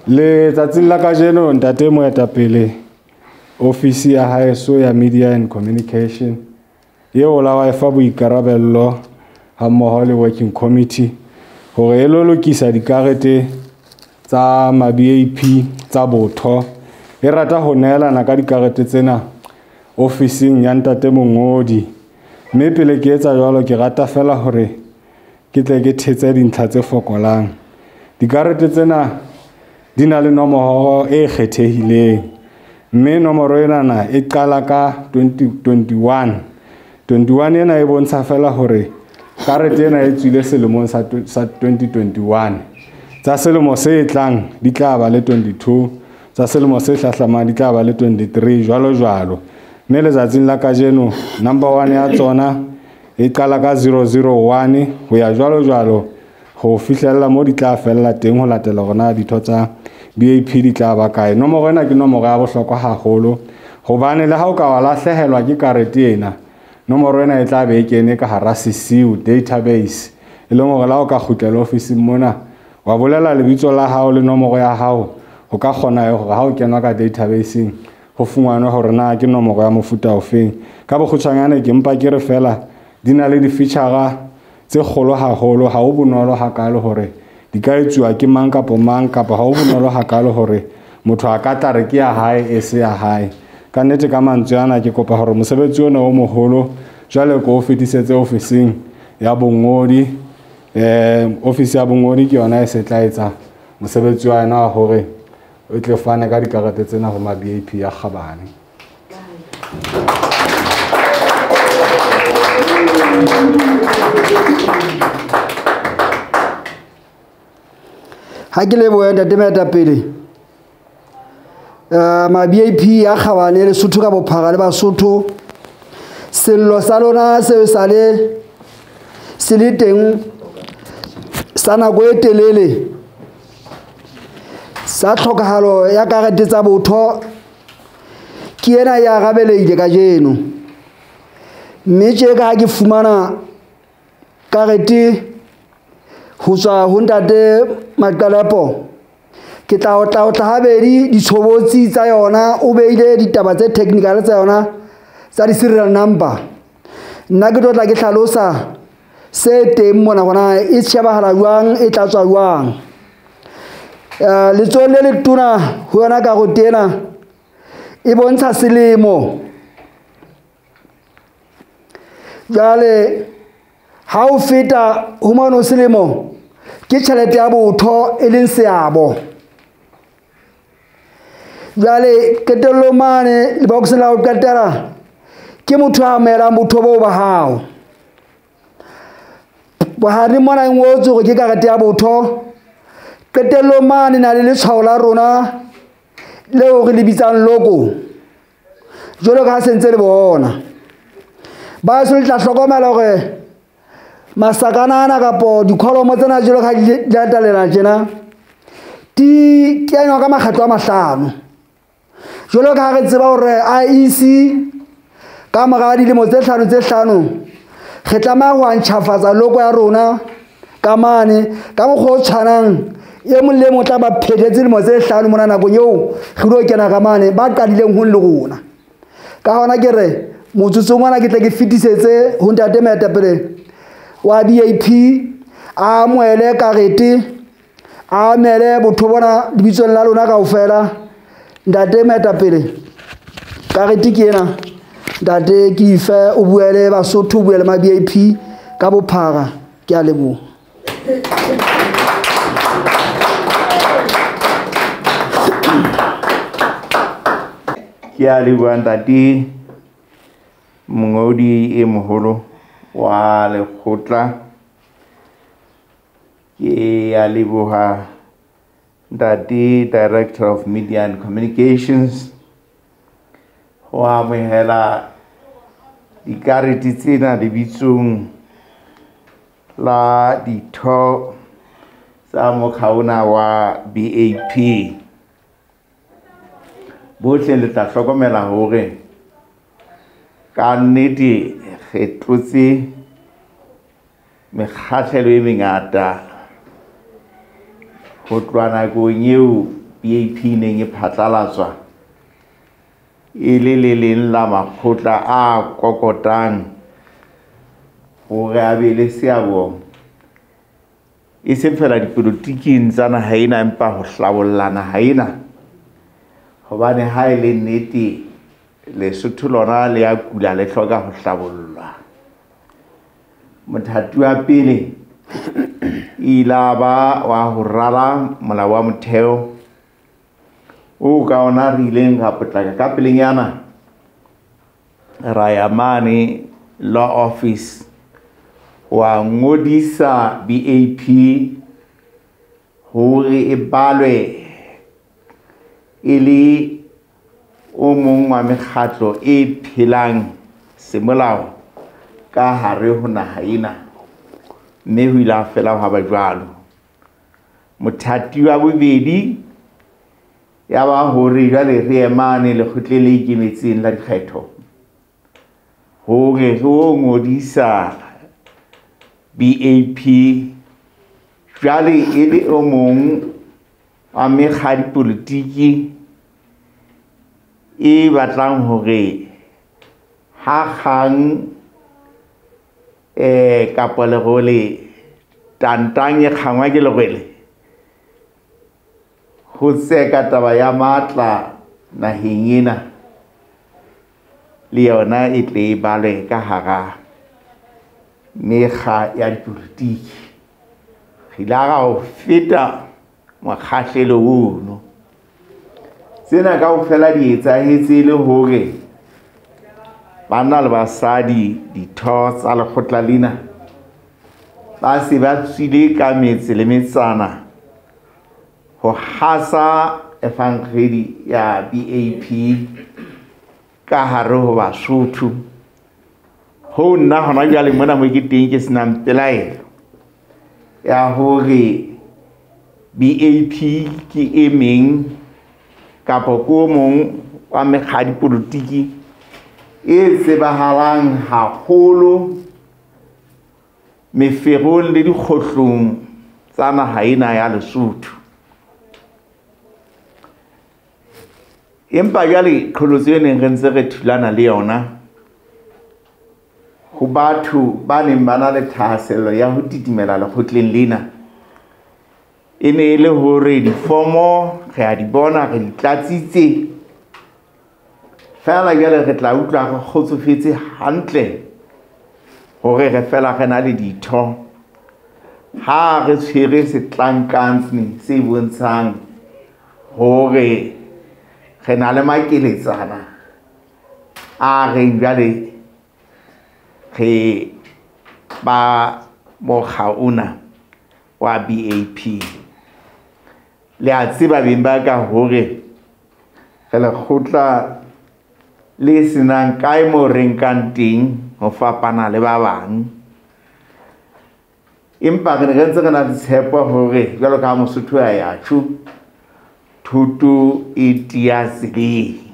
Letsatsing la kajeno ntate moetapele ofisi ya haeso ya Media and Communication eo la wa fa boikarabello ha mmoho le working committee hore e lo lokisa dikarete tsa ma BAP tsa botho. E rata ho neelana ka dikarete tsena ofising ya ntate mongodi, mme pele ke etsa jwalo ke rata fela hore ke tle ke thetse dintlha tse fokolang. Dikarete tsena di na le nomoro e kgethehileng, mme nomoro enana e qala ka 2021. 21 ena e bontsha fela hore karete ena e tswile selemong sa 2021. Tsa selemo se tlang di tla ba le 22, tsa selemo se hlahlamang di tla ba le 23, jwalo jwalo. Mme letsatsing la kajeno number 1 ya tsona e qala ka 001 ho ya jwalo jwalo ho fihlella mo di tla fella teng ho latela hore na ditho tsa BAP di tla ba kae. Nomoro ena ke nomoro ya bohlokwa haholo hobane le ha o ka wa lahlehelwa ke karete ena, nomoro ena e tla be e kene ka hara sesiu database, e leng hore la o ka kgutlela ofising mona wa bolela lebitso la hao le nomoro ya hao, ho ka kgona hore ha o kenwa ka databaseng ho fumanwe hore na ke nomoro ya mofuta ofeng. Ka bokgutshwanyane ke mpa ke re fela di na le di-feature tse kgolo haholo, ha ho bonolo hakalo hore di ka etsuwa ke mang kapa mang, kapa ha ho bonolo hakalo hore motho a ka tla re ke ya hae e se ya hae. Ka nnete ka mantswe ana ke kopa hore mosebetsi ona o moholo jwale ko o fetisetse ofising ya bongodi. Ofisi ya bongodi ke yona e se tla etsa mosebetsi wa yona wa hore o tle fane ka dikarete tsena ho ma BAP ya Kgabane. Ha ke lebohe ntate moetapele. Ma BAP ya Kgabane Lesotho ka bophara le Basotho, sello sa lona se sale se le teng sa nako e telele sa tlhokahalo ya karete tsa botho ke ena ya arabeleile kajeno. Mme tje ka ha ke fumana karete ho tswa ho ntate Maqalepo, ke tla otla habedi ditshobotsi tsa yona, o beile ditaba tse technical tsa yona tsa di-serial number. Nna ke tlo tla ke hlalosa se teng mona hona e shebahala jwang, e tla tswa jwang. Letsohong le letona ho yona karete ena e bontsha selemo. Jwale ha o feta ho mono selemo ke tjhelete ya botho e leng seabo. Jwale qetellong mane lebokoseng la ho qetela ke motho a amohelang botho boo ba hao. Bohareng mona e ngotswe hore ke karete ya botho. Qetellong mane na le letshwao la rona leo re le bitsang logo, jwalo ka ha se ntse le bona. Ba so le tla hlokomela hore masakana ana kapo dikholomo tsena jwalo ka ha di latelana tjena di kenywa ka makgetlo a mahlano. Jwalo ka ha re tseba hore IEC ka mora dilemo tse hlano tse hlano re tlameha ho ntjhafatsa logo ya rona ka mane ka mokgwa o tshwanang. E mong le mong tla ba phethetse dilemo tse hlano mona nakong eo re lo kena ka mane ba qadileng ho le rona. Ka hona ke re motsotsong ona ke tle ke fetisetse ho ntate moetapele wa BAP a amohele karete, a amele botho bona lebitsong la lona kaofela. Ntate moetapele, karete ke ena. Ntate ke ife o bue le Basotho, o bue le ma BAP ka bophara. Ke a leboha. Ke a leboha ntate mongodi e moholo wa lekgotla. Ke a leboha ntate Director of Media and Communications ho amohela dikarete tsena lebitsong la ditho tsa mokga ona wa BAP. Bohle le tla hlokomela hore ka nnete re tlotse mekgahlelo e mengata ho tloha nakong eo BAP neng e phatlalatswa e le le leng la makgotla a kokotang hore a be le seabo e seng fela dipolotiking tsa naha ena, empa ho hlabolla naha ena. Hobane ha e le nnete Lesotho lona le ya kula, le hloka ho hlabollwa. Mothati wa pele ile a ba wa ho rala molao wa motheo o ka ona re ileng ra potlaka ka pelenyana ra ya mane law office wa ngodisa BAP hore e balwe e le o mong wa mekgatlo e phelang semolao ka hare ho naha ena, mme ho ile ha fela hwa ba jwalo. Mothati wa bobedi ya ba hore jwale re emane lekgotleng le ikemetseng la dikgetho hore re o ngodisa BAP jwale e le o mong wa mekga ya dipolotiki e batlang hore ha kgang kapa lerole tantang e kgangwa ke lerwele ho tseka taba ya matla naheng ena le yona e tle e balwe ka hara mekga ya dipolotiki. Re ile ra ho feta mokgahlelo ono. Tsena kaofela di etsahetse le hore banna le basadi ditho tsa lekgotla lena ba se ba tswile ka metse le metsana ho hasa evangeli ya BAP ka hare ho Basotho. Ho nna hona jwale mona mo ke teng ke senang pelaelo ya hore BAP ke e meng kapa ke o mong wa mekga ya dipolotiki e tsebahalang haholo meferong le dikgohlong tsa naha ena ya Lesotho. Empa jwale qholotso e neng re ntse re thulana le yona ho batho ba neng ba na le thahasello ya ho titimela lekgotleng lena e ne e le hore difomo re a di bona, re di tlatsitse fela, jwale re tla utlwa re kgotsofetse hantle hore re fela re na le ditho ha re tshwere setlankane se bontshang hore re na le makeletsana a reng jwale re ba mokga ona wa BAP. Le a tseba beng ba ka hore re lekgotla le senang kae mo re nkang teng ho fapana le ba bang, empa re ne re ntse re na le tshepo hore jwalo ka ha Mosotho a ya tjho, thuto e tiya tseleng.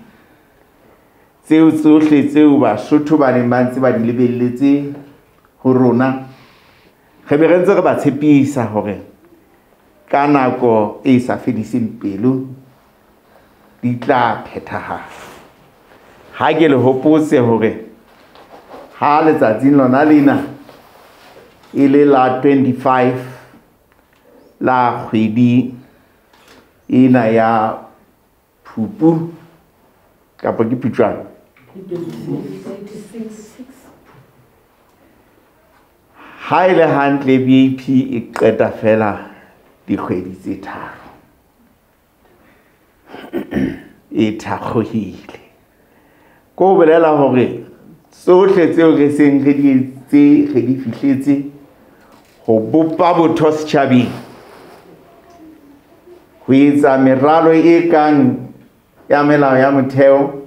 Tseo tsohle tseo Basotho ba neng ba ntse ba di lebelletse ho rona, re be re ntse re ba tshepisa hore ka nako e sa fediseng pelo di tla phethahala. Ha ke le hopotse hore ha letsatsing lona lena e le la 25 la kgwedi ena ya Phupu kapa ke Phupjane, ha e le hantle BAP e qeta fela dikgwedi tse tharo e thakgohile. Ko bolela hore tsohle tseo re seng re di etse, re di fihletse ho bopa botho setjhabeng, ho etsa meralo e kang ya melao ya motheo,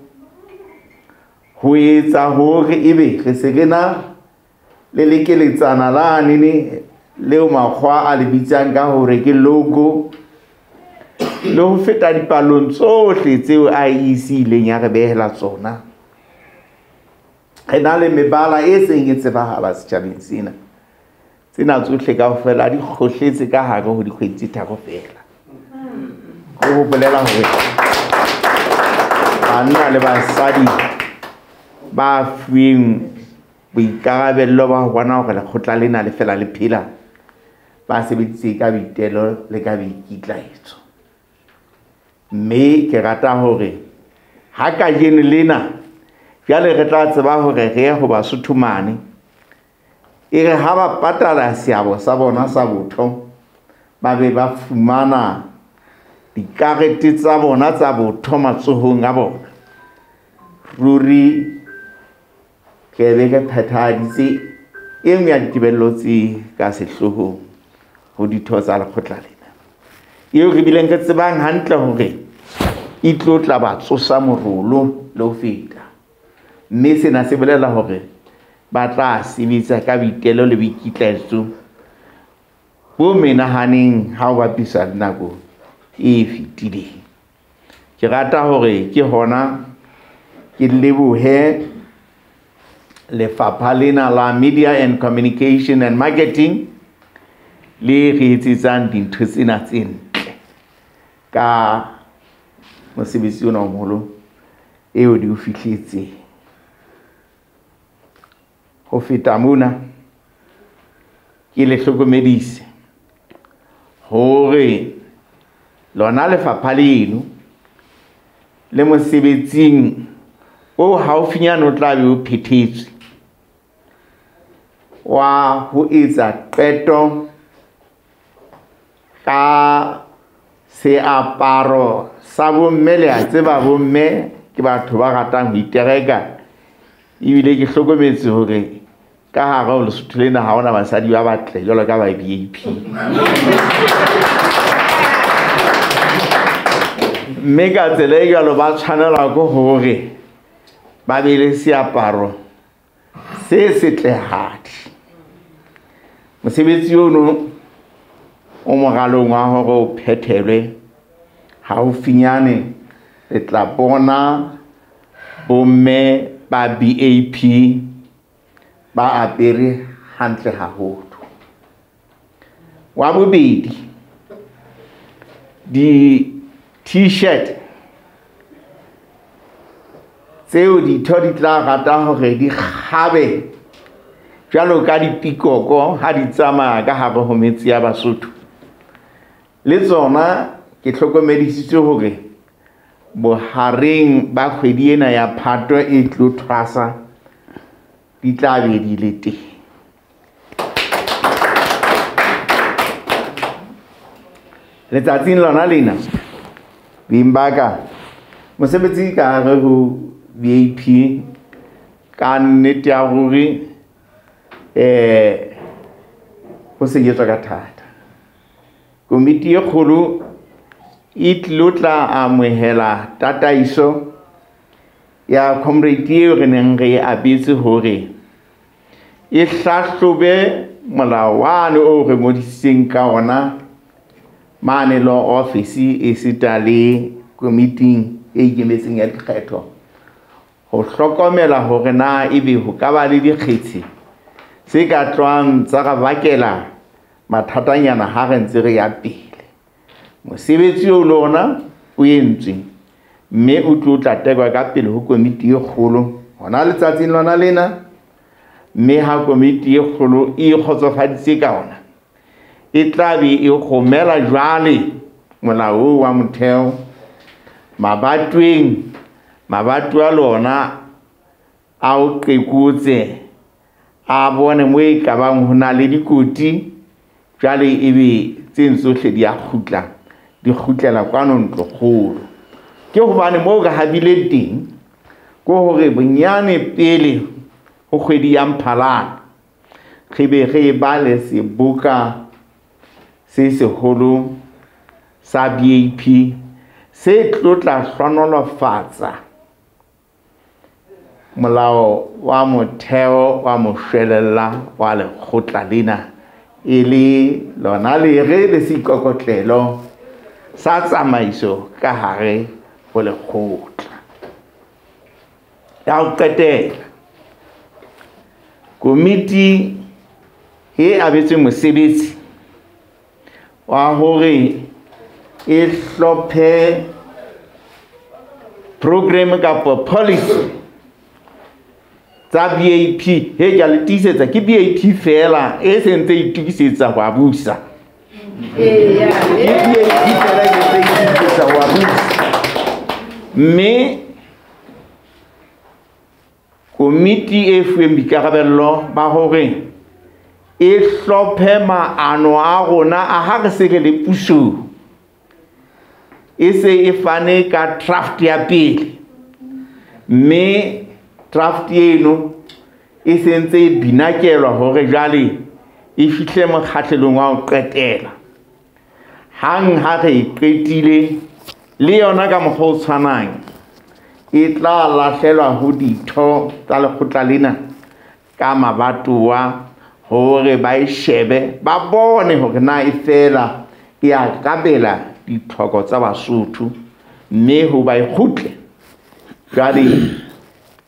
ho etsa hore ebe re se re na le lekeletsana lane leo makgwa a le bitsang ka hore ke logo, le ho feta dipalong tsohle tseo IEC ileng ya re behela tsona. Re na le mebala e seng e tsebahala setjhabeng sena. Tsena tsohle kaofela di kgohletse ka hare ho dikgwedi tse tharo fela. Ke ho bolela hore banna le basadi ba fuweng boikarabello ba ho bona hore lekgotla lena le fela le phela ba sebeditse ka boitelo le ka boikitlaetso. Mme ke rata hore ha kajeno lena jwale re tla tseba hore re ye ho Basotho mane, e re ha ba patala seabo sa bona sa botho ba be ba fumana dikarete tsa bona tsa botho matsohong a bona. Ruri ke be ke phethahaditse e nngwe ya ditebello tse ka sehloohong ho ditho tsa lekgotla lena, eo re bileng re tsebang hantle hore e tlo tla ba tsosa morolo le ho feta. Mme sena se bolela hore ba tla sebetsa ka boitelo le boikitlaetso bo menahaneng ha o bapisa le nako e fetileng. Ke rata hore ke hona ke lebohe lefapha lena la Media and Communication and Marketing le re etsetsang dintho tsena tse ntle ka mosebetsi ona o moholo eo di o fihletseng. Ho feta mona, ke le hlokomedise hore lona lefapha leno le mosebetsing o haufinyane o tla be o phethetswe wa ho etsa qeto ka seaparo sa bomme. Le a tseba bomme ke batho ba ratang ho itereka, ebile ke hlokometse hore ka hare ho Lesotho lena ha hona basadi ba batle jwalo ka ba BAP. Mme ka tsela e jwalo ba tshwanelwa ke hore ba be le seaparo se setlehadi. Mosebetsi ono o moralong wa hore o phethelwe haufinyane, re tla bona bomme ba BAP ba apere hantle haholo. Wa bobedi, di t-shirt tseo ditho di tla rata hore di kgabe jwalo ka dipikoko ha di tsamaya ka hare ho metse ya Basotho, le tsona ke hlokomedisitswe hore bohareng ba kgwedi ena ya Phato e tlo thwasa di tla be di le teng. Letsatsing lona lena, beng ba ka, mosebetsi ka hare ho BAP ka nnete ya hore ho sebetswa ka thata. Komiti e kgolo e tlilo tla amohela tataiso ya comrade eo re neng re e abetse hore e hlahlobe molao wane oo re ngodisitseng ka ona mane law office e sita le komiting e ikemetseng ya dikgetho, ho hlokomela hore na ebe ho ka ba le dikgetsi tse ka tlohang tsa re bakela mathatanyana ha re ntse re ya pele. Mosebetsi oo le ona o entswe mme o tlo tla tekwa ka pele ho komiti e kgolo hona letsatsing lona lena, mme ha komiti e kgolo e kgotsofaditse ka ona e tla be e romela jwale molao wa motheo mabatweng. Mabatwa lona a o qekotse a bone mo e ka bang ho na le dikoti, jwale ebe tseng tsohle di a kgutla, di kgutlela kwano ntlo kgolo. Ke hobane moo re habile teng ke hore bonyane pele ho kgwedi ya Mphalane re be re ba le seboka se seholo sa BAP se tlo tla hlohonolofatsa molao wa motheo wa moshwelella wa lekgotla lena, e le lona lere le seikokotlelo sa tsamaiso ka hare ho lekgotla. Ya ho qetela, komiti e abetswe mosebetsi wa hore e hlophe program kapa policy tsa BAP. He ke a le tiisetsa ke BAP fela e sentse e itokisetsa ho a busa. Ke BAP fela e sentse e itokisetsa ho a busa. Mme komiti e fuweng boikarabello ba hore e hlophe maano a rona a ha re se re le pusong, e se e fane ka draft ya pele, mme draft eno e sentse e binakelwa hore jwale e fihle mokgahlelong wa ho qetela. Hang ha re e qetile le yona ka mokgwa o tshwanang, e tla lahlelwa ho ditho tsa lekgotla lena ka mabatowa hore ba e shebe, ba bone hore na e fela e a kabela ditlhoko tsa Basotho, mme ho ba e kgutle jwale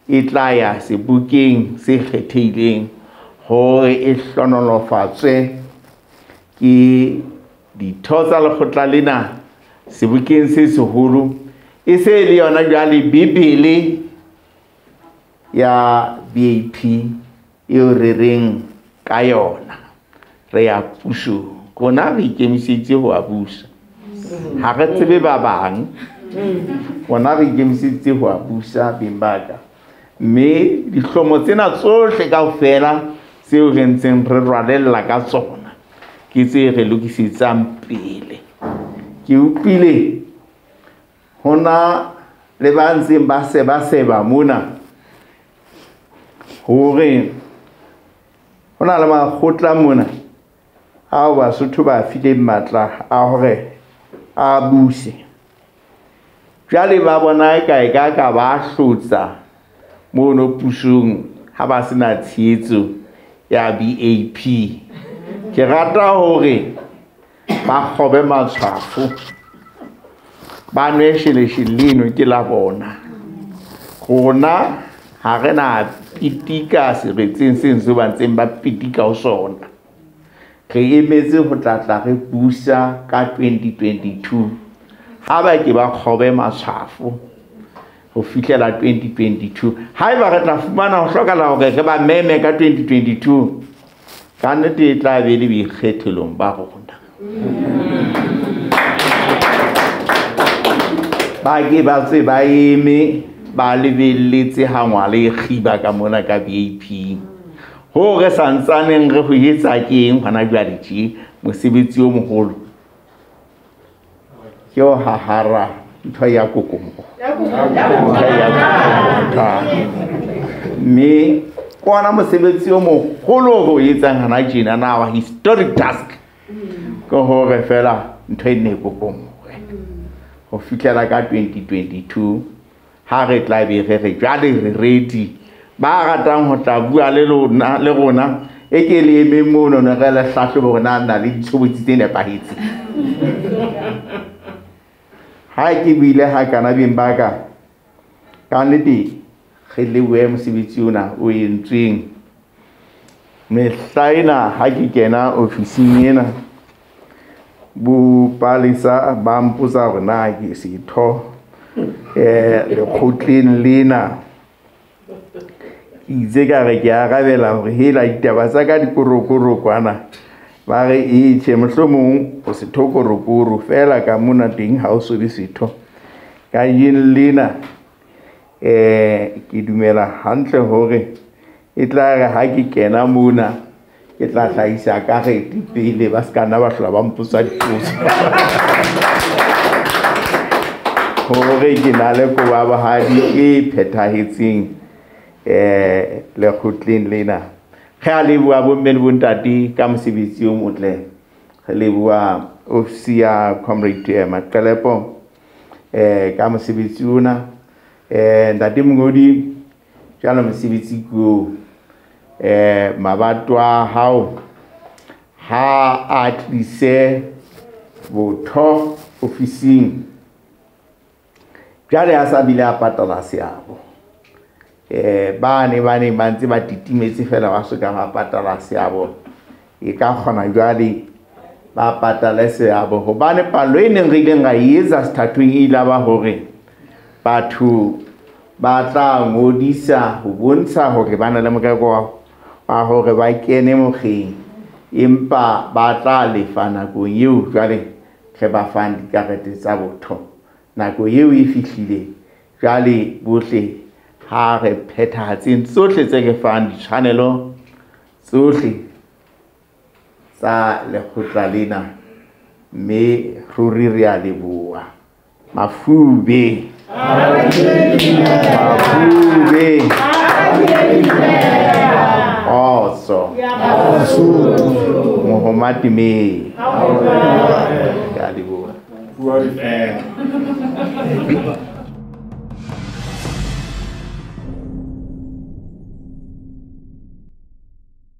e tla ya sebokeng se kgethehileng hore e hlonolofatswe ke ditho tsa lekgotla lena sebokeng se seholo. E se le yona jwale Bibele ya BAP eo re reng ka yona re ya pusong. Rona re ikemiseditse ho a busa, ha re tsebe ba bang. Rona re ikemiseditse ho a busa beng ba ka, mme dihlomo tsena tsohle kaofela tseo re ntseng re rwalella ka tsona ke tse re lokisetsang pele. Ke utlwile hona le ba ntseng ba seba-seba mona hore ho na le makgotla mona ao Basotho ba fileng matla a hore a buse. Jwale ba bona e ka e ka ka ba hlotsa mono pusong ha ba sena tshehetso ya BAP. Ke rata hore ba kgobe matshwafo, ba nwe sheleshele leno ke la bona. Rona ha re na pitika seretseng seng seo ba ntseng ba pitika ho sona. Re emetse ho tla tla re busa ka 2022. Ha ba ke ba kgobe matshwafo ho fihlela 2022. Haeba re tla fumana ho hlokahala hore re ba meme ka 2022, ka nnete e tla be le boikgethelong ba rona. Ba ke ba tse ba eme ba lebelletse ha ngwala e kgiba ka mona ka BAP. Ho re santsaneng re ho etsa ke eng hona jwale tje? Mosebetsi o moholo ke ho hahara ntho ya kokomo. Ntho ya kokomo. Mme ke ona mosebetsi o moholo o re o etsang hana tjena na wa historic task, ke hore fela ntho e nne e kokomohe ho fihlela ka 2022 ha re tla be re re jwale re ready. Ba ratang ho tla bua le lona le rona e ke le emeng mono ne re le hlahlobe hore na na le ditshobotsi tse nepahetseng. Ha ke buile ha kana beng ba ka, ka nnete re lebohe mosebetsi ona o entsweng. Mehla ena ha ke kena ofising ena, bopalesa ba mpotsa hore na ke setho lekgotleng lena. Ke itse ka re ke arabela hore hela ditaba tsa ka dikorokoro kwana. Ba re e tjhe, mohlomong o setho korokoro fela ka mona teng ha o so be setho. Kajeno lena ke dumela hantle hore e tla re ha ke kena mona ke tla hlahisa karete pele, ba se ka nna ba hlola ba mpotsa dipotso hore ke na le kobabohadi e phethahetseng lekgotleng lena. Re a leboha bomme le bontate ka mosebetsi o motle. Re leboha ofisi ya Comrade Maqelepo ka mosebetsi ona. Ntate Mongodi, jwalo mosebetsi ke oo. Mabato a hao ha a tlise botho ofising, jwale a sa bile a patala seabo. Ba ne ba ntse ba titimetse fela ba soka ba patala seabo. E ka kgona jwale ba patale seabo, hobane palo e neng re ileng ra e etsa sethathong e ile ba hore batho ba tla ngodisa ho bontsha hore ba na le morero wa hore ba kene mokgeng, empa ba tla lefa nakong eo jwale re ba fang dikarete tsa botho. Nako eo e fihlile jwale, bohle ha re phethahatseng tsohle tse re fang ditshwanelo tsohle tsa lekgotla lena, mme ruri re a leboha. Mafube, mafube, kgotso, mohoma temeng. Ke a leboha.